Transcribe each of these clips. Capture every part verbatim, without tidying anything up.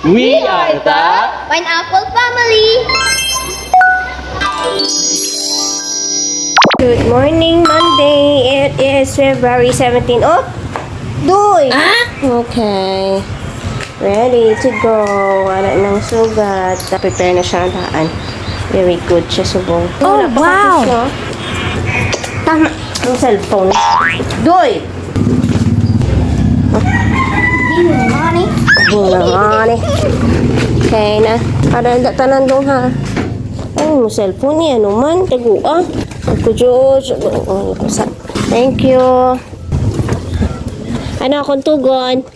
We are the Pineapple Family. Good morning, Monday. It is February seventeen. Oh, Doy! Ah? Okay. Ready to go. Wala nang sugat. Prepare na siya ang daan. Very good siya, subong. Oh, Wala pa wow! Tapos, no? Tama. Ang cellphone. Doy! Money. Money. Okay na. Para da tanan dong ha. Ay, mo cellphone ni ano man. Tagua. Ako, Diyos. Thank you. Ano akong tugon?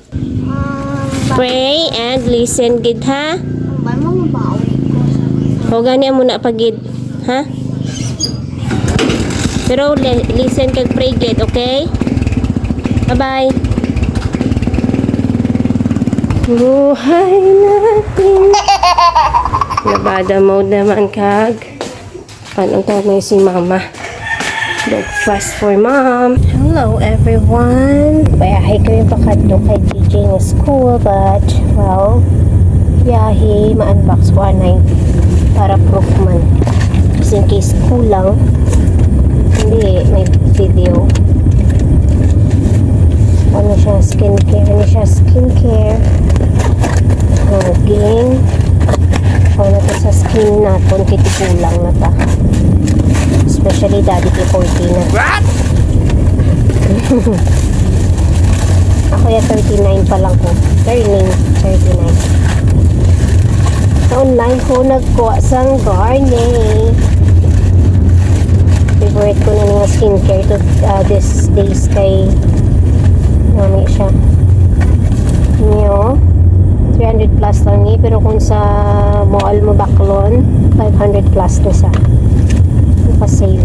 Pray and listen gid, ha? Ang ba mo mabawi ko sa O gani mo na pagid, ha? Pero li- listen kag pray gid, okay? Bye-bye. Buhay natin. Labada mode naman kag. Paano tawag na si mama? Breakfast for mom. Hello, everyone. Bayahe kami pakadto kay G J nga school, but, well, biyahe, ma-unbox ko anay para proof man. Just in case kulang, hindi, may video. Ano siya, skincare? Ano siya, skincare? Jogging. Ano to sa skin naton, kay kulang na ta. Especially daddy kay forty na. What? Ako ya thirty-nine pa lang ko. Turning thirty-nine. Sa online ko nagkuha sang Garnier. Favorite ko na nga skincare to, ah, these days kay nami siya. Nyo, three hundred plus lang ni, pero kung sa mall mo baklon, five hundred plus na sa. Naka-sale.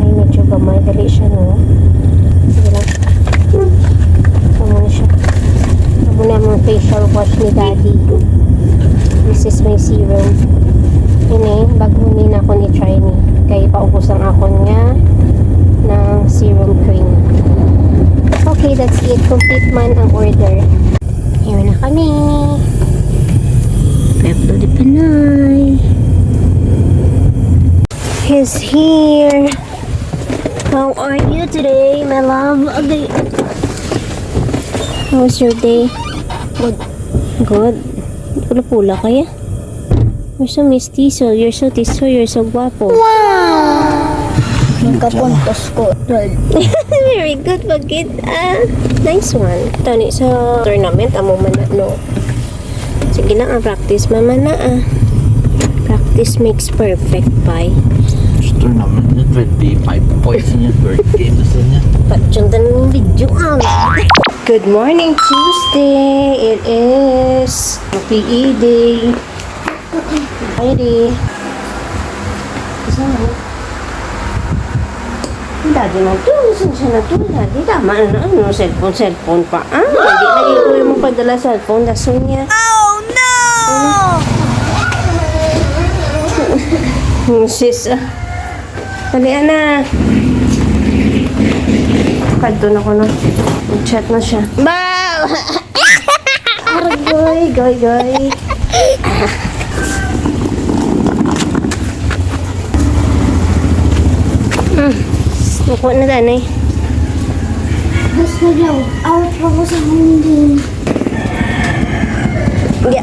Ay, medyo gamay. Dali siya, no? Sige lang. Amo na siya. Amo na ang facial wash ni Daddy. This is my serum. Ini, bago ni na akong i-try ni. Kay paubos ang akon nga ng serum cream. Okay, that's it. Complete man ang order. Here na kami. Pueblo de Panay. He's here. How are you today, my love? Okay. How was your day? Good. Good. Pula-pula kaya? You're so mestizo. You're so tiso. You're so guapo. Wow! Nagkapuntos ko. Very good, bagid. Ah, nice one. Tani sa tournament, amo man na, no? Sige lang, ah, practice man man na, ah. Practice makes perfect, bay. Gusto naman niya, twenty-five points niya, third game, gusto niya. Patsyong tanong video, ah. Good morning, Tuesday. It is P E day. Ready? Isa na. Ang dati na to, saan siya na to? Dati, tama na na, ano, cellphone, cellphone pa. Ah, hindi na yung kuya mo padala cellphone, dason niya. Oh, no! Sis, ah. Dali, ana. Kadto na ko na. Chat na siya. Ba! Goy, goy, goy. Hmm. Nakuha na, Danay. Gusto daw. Out ako sa hangin. Yeah.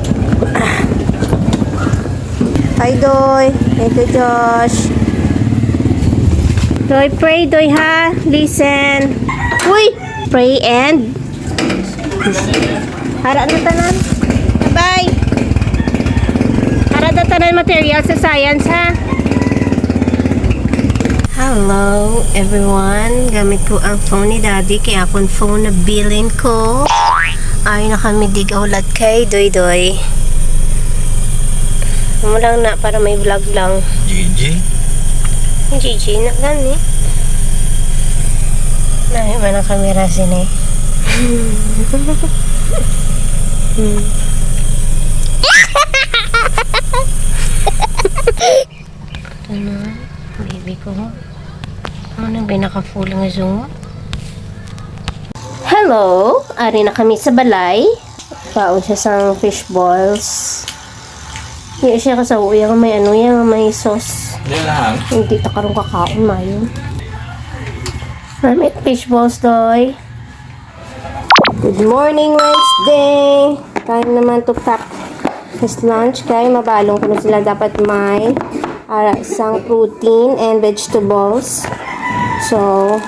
Hi, Doy. Thank you, Josh. Doy, pray, Doy, ha? Listen. Uy! Pray and Ara na tanan. Bye. Ara na tanan material sa science, ha? Hello, everyone. Gamit ko ang phone ni Daddy, kaya akong phone na bilin ko. Ay, na kami di gahulat kay Doy Doy. Amo lang na, para may vlog lang. G G? G G na gani. Nahi man ang kamera sini. Hmm. Ano, baby ko. Ano nang pinaka-full nga zoom? Hello! Ari na kami sa balay. Kaon siya sang fish balls. Hindi siya kasawo, yung may ano, yung may sauce. Hindi lang. Hindi ta karon kakaon, mayo. Mami, fish balls, doy. Good morning, Wednesday. Time naman to pack his lunch. Kay mabalon ko na sila dapat may ara sang protein and vegetables. So,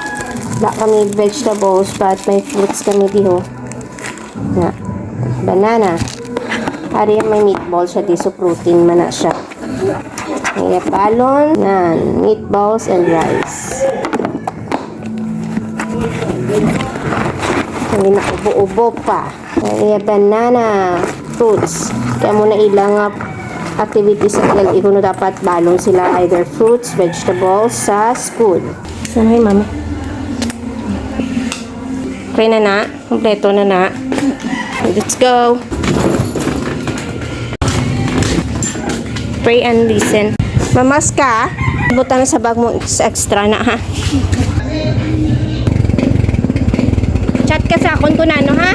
wala kami vegetables, but may fruits kami diho. Na, banana. Ari may meatball siya, di so protein man na siya. May balon, nan, meatballs and rice. Hindi na ubo-ubo pa. May banana, fruits. Kaya mo na ilang, ah, activities sa L A, kuno dapat balon sila, either fruits, vegetables, sa school. Sana yung mama. Okay na na. Kompleto na na. Let's go. Pray and listen. Mamas ka. Butang sa bag mo, ex-, extra na, ha? Chat ka sa akon kun ano, ha?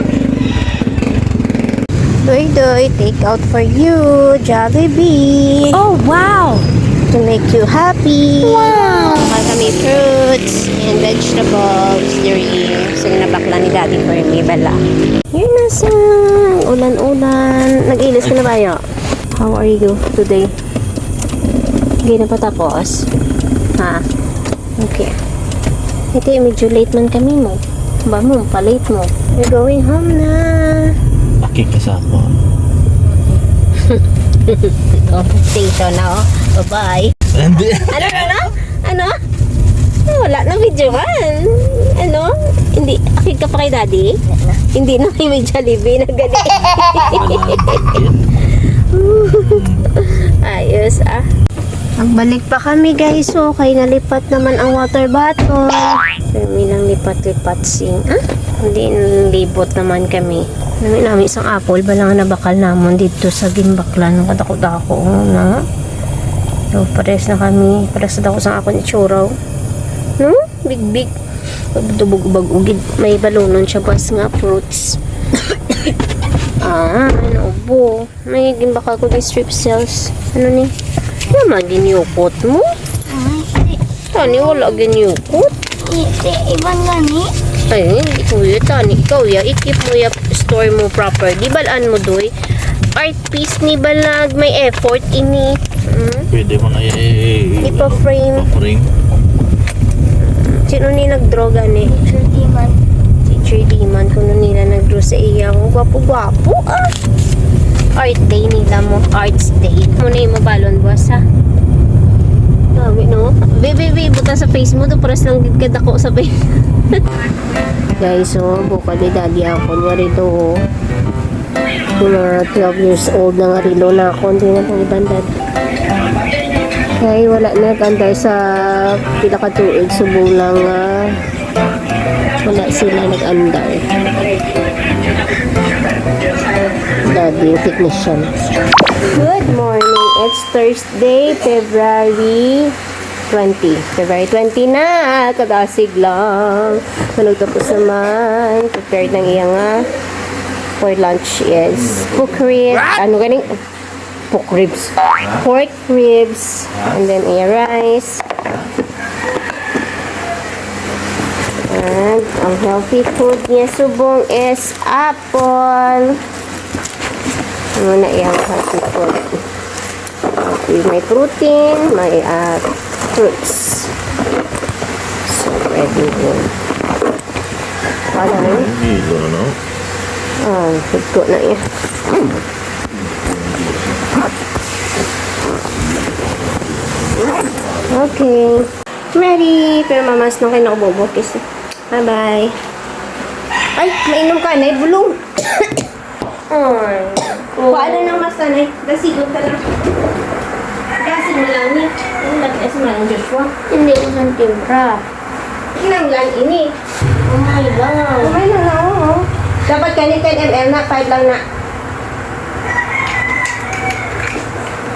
Doy, doy, take out for you, Jollibee. Oh, wow! To make you happy. Wow! Kami fruits and vegetables, diri. So, nabakla ni Daddy for me, bala. Yun na sa ulan-ulan. Nag-ilis ka na ba, yo? How are you today? Hindi na pa tapos? Ha? Okay. Ito, medyo late man kami mo. Ba mo, pa-late mo. We're going home na. Aki kasama. Oh, station na, oh. Bye-bye. Hindi. Ano, ano, ano? Ano? Ay, wala na video man. Ano? Hindi. Akid ka pa kay daddy? Hindi na, may Jollibee na gali. Ayos, ah. Nagbalik pa kami, guys. So, kay nalipat naman ang water bottle. Pero may lang lipat-lipat sing, ah? Hindi, libot naman kami. Nami, nami isang apple ba lang nabakal namon dito sa gimbaklan ng kadako-dako na. So, pares na kami. Pares na ako sa akon itsura, oh. No? Big-big. Tubog-ubag ugid. May balunon siya, bas nga fruits. Ah, ano, ubo. May ginbakal ko di strip cells. Ano ni? Wala man ginyukot mo? Ay, hindi. Tani, wala ginyukot. Hindi, iban gani. Ay, hindi ko yun. Tani, ikaw ya, ikip mo ya, store mo proper. Di balaan mo, doy. Art piece ni balag, may effort ini. Mm. Pwede mo na i-, i-, Ipa-frame. Ipa-frame. Sino ni nag-draw gani? Teacher Diman. Teacher Diman, kuno nila nag-draw sa iya. Ang gwapo-gwapo, ah. Art day nila mo. Arts day. Mo na yung mabalon, buwas, ha? Dami, no? Baby, baby, butang sa face mo, to, pares lang gid kadako sa face. Guys, so, bukal ni daddy ako. Wari to, oh. Mga twelve years old na nga rilo na ako, hindi na pang ibandad. Kay wala na nag-andar sa pila ka tuig, subong lang nga wala sila nag-andar. Daddy, technician. Good morning. It's Thursday, February twenty. February twenty na, kadasig lang. Manugtapos naman. Prepared ng iya nga for lunch is pork ribs. What? Ano ganing? Pork ribs. Huh? Pork ribs. Huh? And then iya rice. And ang healthy food niya subong is apple. Ano na iyang healthy food? Okay, may protein, may, ah, fruits. So, ready yun. Wala na yun? Hindi ko na, no? Ah, higko na yan. Okay. Ready. Pero mamas lang kayo nakabubukis. Bye-bye. Ay, mainom ka na. Bulong. Ay. Kuha na ng mas tanay. Dasigon ka lang. Dasig mo lang ni. Ang lagay si Manong Joshua. Hindi ko siyang timpra. Kinanglan ini. Oh my God. Umay na lang, oh. Dapat kani ten M L na, five lang na.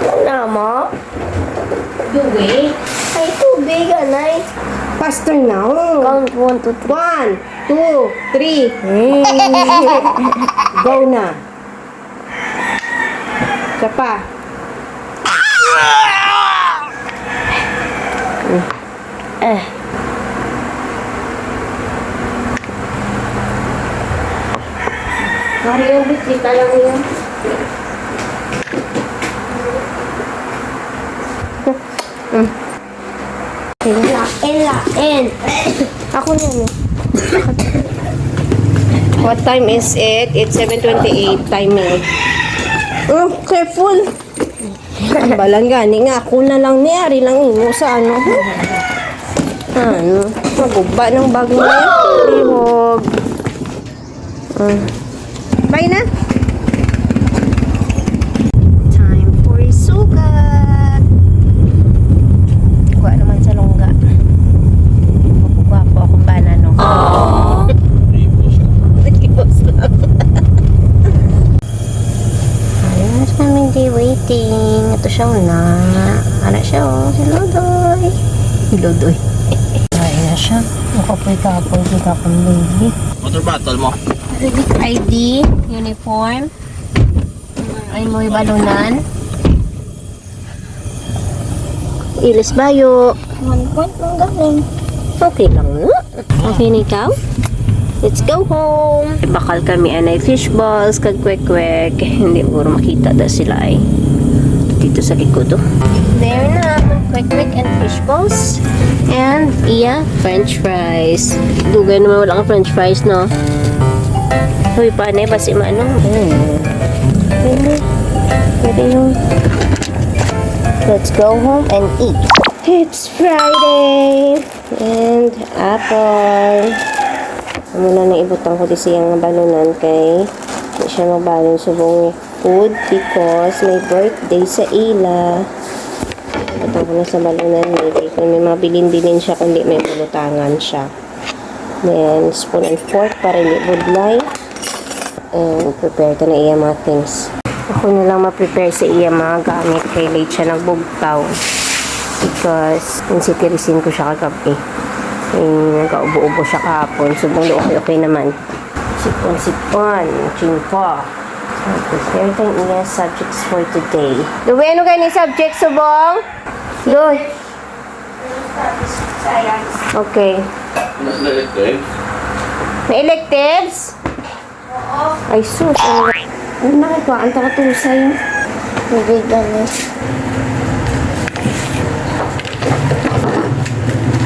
Wala mo? Duwe. Ay, tubig, anay. Faster na, oh. Count one, two, three. One, two, three. Hey. Go na. Pa. Eh. Mario, bisita lang yun. Mm. Lain, lain. Ako na yun. What time is it? It's seven twenty-eight. Timing. Oh, careful. Balan gani nga ako na lang ni ari lang imo sa ano. Ano? Maguba ng bag niya. Lihog. Ah. Bye na. Time for sugat. Kuha naman sa longga. Magkugwapo akong bana, no? Aww. Ribos lang. Ayun, sa namin di waiting. Ito siya na. Ano siya, oh? Si Lodoy. Si Lodoy. Ay na siya. Nakapoy-kapoy, di ka pang baby. Water bottle mo. Ridic I D, uniform. Ay, mo'y balunan. Ilis bayo. One point lang galing. Okay lang, no? Okay na ikaw? Let's go home. Bakal kami anay fish balls, kag kwek-kwek. Hindi mo makita da sila ay. Dito sa likod, oh. There na, kwek-kwek and fish balls. And, iya, french fries. Dugay naman wala kang french fries, no? Uy, panay, basi maano. Hmm. Pwede. Pwede yung, let's go home and eat. It's Friday! And apple. Amo na nang ibutang ko di siya nga balunan kay di siya magbalon subong food because may birthday sa ila. Ibutang ko na sa balunan ni kay kung may mabilin-bilin siya kundi may bulutangan siya. Then, spoon and fork para hindi budlay. And prepare ta na iya mga things. Ako na lang ma-prepare sa iya mga gamit kay late siya nagbugtaw. Because yung si Tirisin ko siya kagabi. Yung nagkaubo-ubo siya kahapon. Subong do okay-okay naman. Sipon-sipon. Chingko. So, prepare ta ang iya subjects for today. Doy, ano gani subject, subong? Doy. Okay. Na-, na-electives? May electives? Ay, sus. Ano, ano na ito? Ang takatusay. Hindi gani.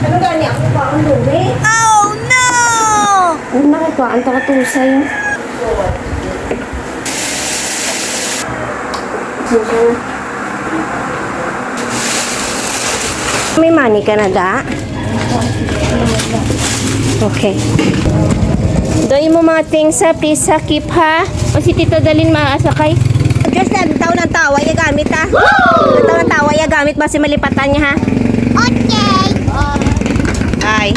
Ano gani? Ako pa ang luwi. Oh, no! Ano na ito? Ang takatusay. May money ka na, da? Okay. Doy mo mga things, ha? Please, ha? Keep, ha? O si Tita Dalin, maasakay. Diyos na, ang tao ng tawa, iya gamit, ha? Ang tao ng tawa, iya gamit, basi malipatan niya, ha? Okay. Ay.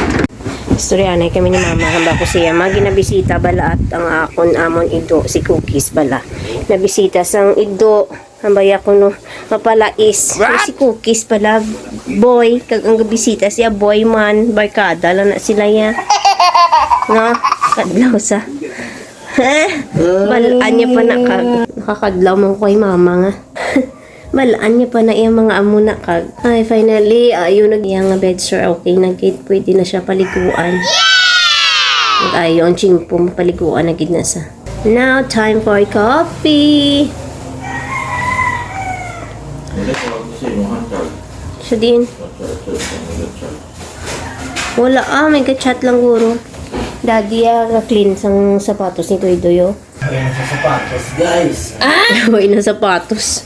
Istoryahanay kami ni Mama, hamba ko siya, maginabisita bala at ang akon amon ido, si Cookies bala. Nabisita sang ido, hambaya ko no, mapalais. What? Si Cookies pala, boy, kag ang gabisita siya, boy man, barkada lang na sila ya. No? Kadlaw sa. Ha? Bal-an niya pa na kag. Nakakadlaw man ko kay Mama nga. Bal-an niya pa na iyang mga amo na kag. Ay, finally, ayo nag iya nga bed sore. Okay na gid, pwede na siya paliguan. Nag-ayo ang chimpo, mapaliguan na gid na sa. Now, time for coffee. Sa din. Wala, ah, may ka-chat lang guro. Daddy, ah, ka-clean sang sapatos ni Doy Doy, oh. Ayan sa sapatos, guys. Ah! Uy, na sapatos.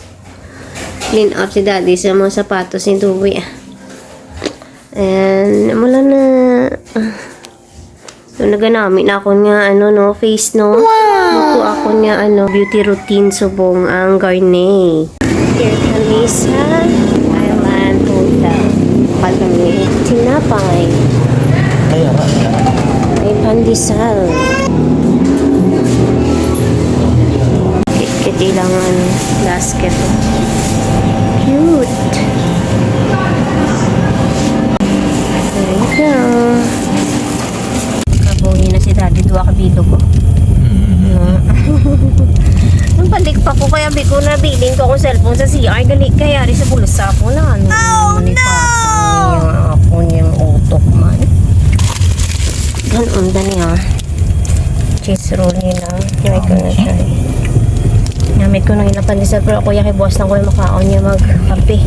Clean up si Daddy sa mga sapatos ni Doy, ah. And, wala na. Ah. So, naganami na ako nga, ano, no, face, no? Wow! Ito ako nga, ano, beauty routine subong ang Garnier. Here kami sa Island Hotel. Kuha kami tinapay. Ay, ara. May pandesal. Kit-kit ilang, ano, basket. Cute. There you go. Kabuhi na si Daddy, duha ka bilog, oh. Mm. Nang balik pa ko, kay Sabi ko, nabilin ko akong cellphone sa C R, gali kay ari sa bulsa ko na, ano, Oh, naman ni no! Papi, ang ako niyang utok man. Yan, ang dali, ah. Cheese roll nila. Try ko na siya. Gamit ko nang ila pandesal, pero ako, yaki, buwas lang ko yung makaon niya magkape.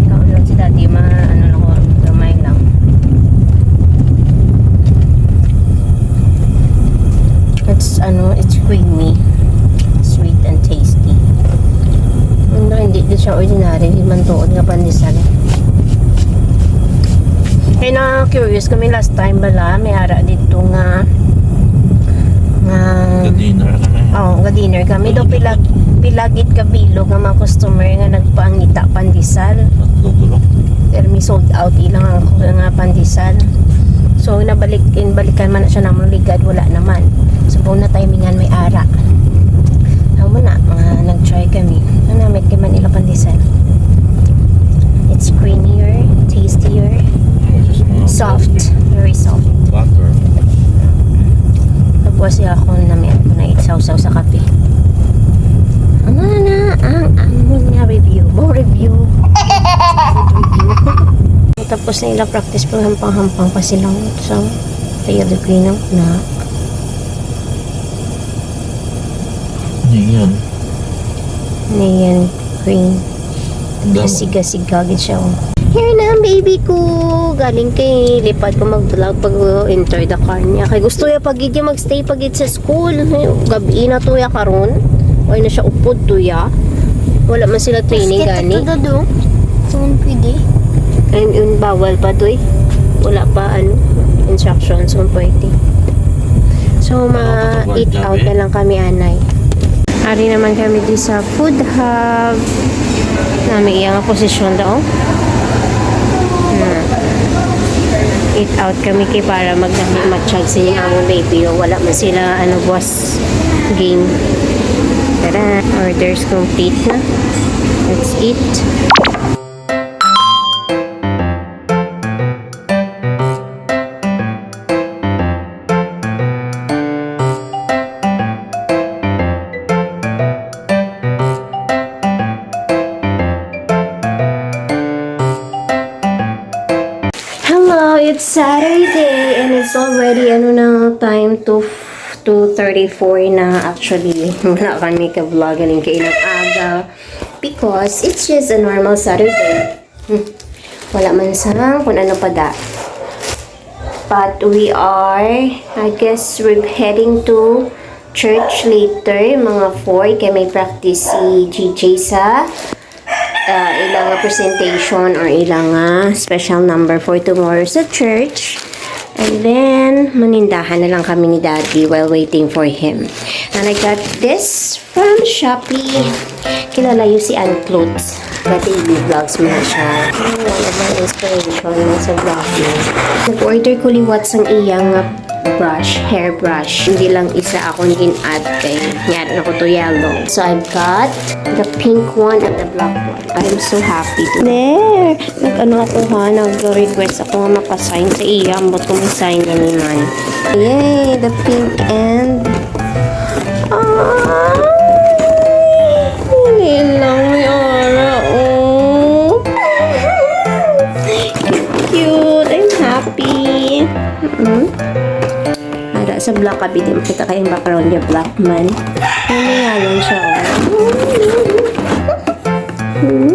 Kaon lang si daddy, ma-, ano lang ko, gamay lang. It's, ano, it's creamy. Sweet and tasty. Ano, hindi din siya ordinary, hindi man tuod nga pandesal. Kaya na-curious kami last time bala, may ara dito nga, nga Ga-dinner ka na. Oo, ga-dinner kami. Daw pila, pila gid ka bilog nga mga customer nga nagpangita pandesal. Tatlo, tulo. Pero may sold out ilang nga, nga pandesal. So, nabalik, inbalikan man na siya namang ligad, wala naman. So, kung na-timingan, may ara. Amo na, mga nag-try kami. Ang namit kay man ila pandesal. It's creamier, tastier, Ay, sus, mga soft, very soft. Butter. Tapos siya akong namit na isawsaw sa kape. Ano na ang amon nga review? Mo review. Food review. Tapos na ila practice, pero hampang-hampang pa silang sa kaya the green na. Yan. Niyan, green. Ang damo. Kasiga-siga gid siya, oh. Here na ang baby ko. Galing kay lipad ko mag-vlog pag, uh, enter the car niya. Kay gusto ya pag gid niya magstay pag gid sa school. Ay, gabi na to ya karon. Ay na siya upod to ya. Wala man sila training. Basket gani. Ito, Dad, oh. Saan pwede? And yun, bawal pa to eh. Wala pa, ano, instructions kung pwede. So, ma-eat out na lang kami, anay. Ari naman kami di sa food hub. Nami iya nga posisyon daw. Na. Eat out kami kay para magdali matsyag sa inyong among baby. O, wala man sila, ano, buwas game. Tara, orders complete na. Let's eat. Hello, it's Saturday and it's already, ano na, time to two thirty-four na. Actually, wala kami ka-vlog galing kay inang aga because it's just a normal Saturday. Hmm. Wala man sang kung ano pa da. But we are, I guess, we're heading to church later, mga four, kay may practice si G J sa, uh, ilang presentation or ilang, uh, special number for tomorrow sa church. And then, manindahan na lang kami ni Daddy while waiting for him. And I got this from Shopee. Kilala niyo si Ann Clothes. Dati i-vlogs mo na siya. One of my inspiration na sa vlog niya. Nag-order ko liwat sang iyang brush, hair brush. Hindi lang isa akong in-add kay yara na ko to yellow. So I've got the pink one and the black one. I'm so happy today. There! Nag-ano ako ha, nag-request ako nga makasign sa iya. Ambot ko may sign na naman. Yay! The pink and, ah, dali lang, may ara, oh. Cute! I'm happy. Mm-mm. Ara sa black, abi, di makita kay ang background niya, black man. May ngalan siya, oh. Hmm?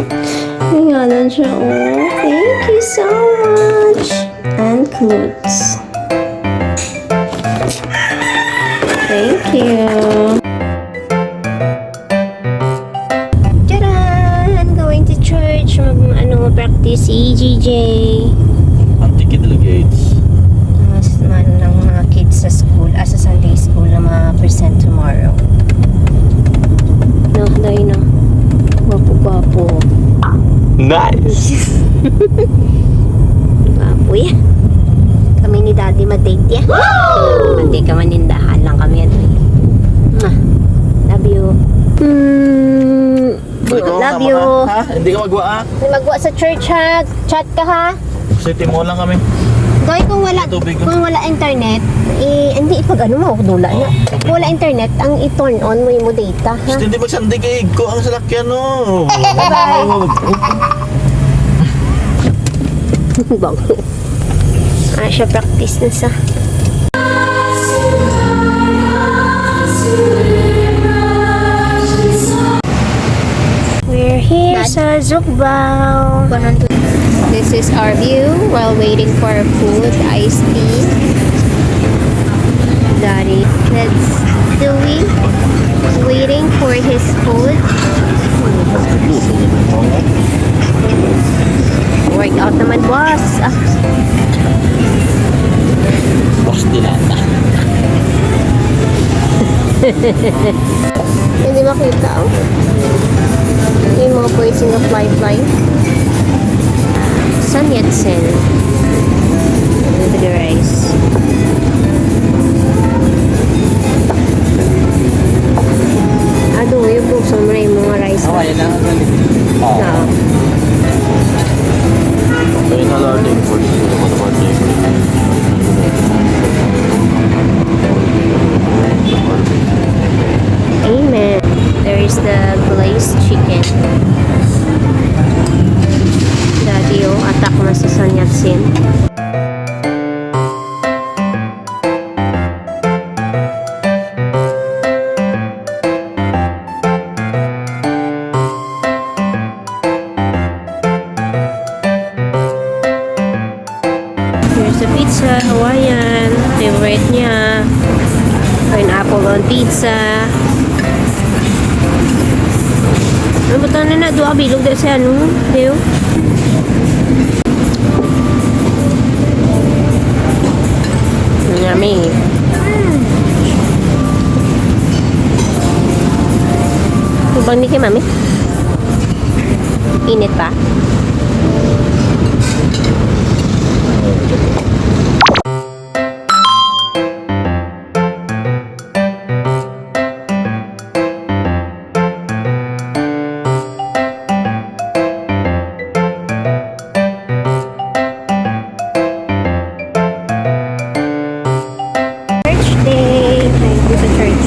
May ngalan siya, oh. Thank you so much. And clothes. Thank you. Charan! Going to church. Mag, ano, practice si G J. Ang ticket delegates. Mas man ng mga kids sa school, ah, sa Sunday school na ma-present tomorrow. No, dahil na. Gwapo-gwapo. Nice! Gwapo yan. Kami ni Daddy ma-date yan. Ate ka manindahan lang kami yan. Mwah. Love you. Mm, Ikaw love nga you. Muna, ha? Hindi ka magwa, ah. Hindi magwa sa church, ha? Chat ka, ha? City Mall lang kami. Doy, kung wala, Tubig, oh. Kung wala internet, eh, hindi, pag ano mo, dula na. Oh, Wala internet, ang i-turn on mo, imo data, ha? Basta hindi magsandig, eh. Ko ang salakyan, no? Bye. Bang. Ah, siya practice na sa. We're here Dad? Sa Zugbaw. This is our view while waiting for food, iced tea. Daddy, that's Dewey waiting for his food. Workout naman, boss. Ah. Boss Dilata. Hindi makita, oh. Yung mga poison of fly fly. Sun Yat-sen. Look at the rice. Ado, yung buksan mo na yung mga rice. Oh, ayan na. Oo. Ayun na lang din po dito sa mga table. Amen. There is the glazed chicken. Daddy, oh, atak na si Sun Yat-sen. Here's the pizza, Hawaiian. Favorite niya. Pineapple on pizza. Ano ba tayo na? Duha bilog na siya, no? Diyo? Yummy. Tubang ni kay Mami. Init pa. Church day. Thank you sa church.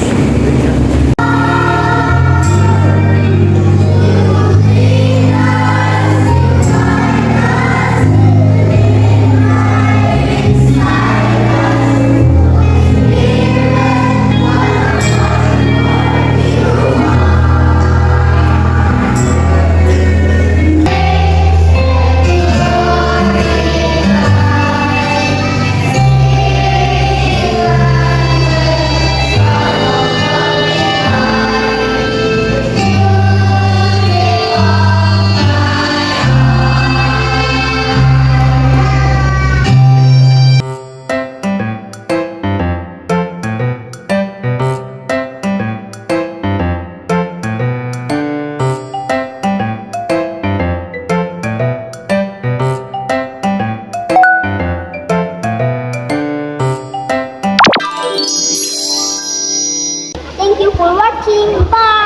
Thank you for watching. Bye!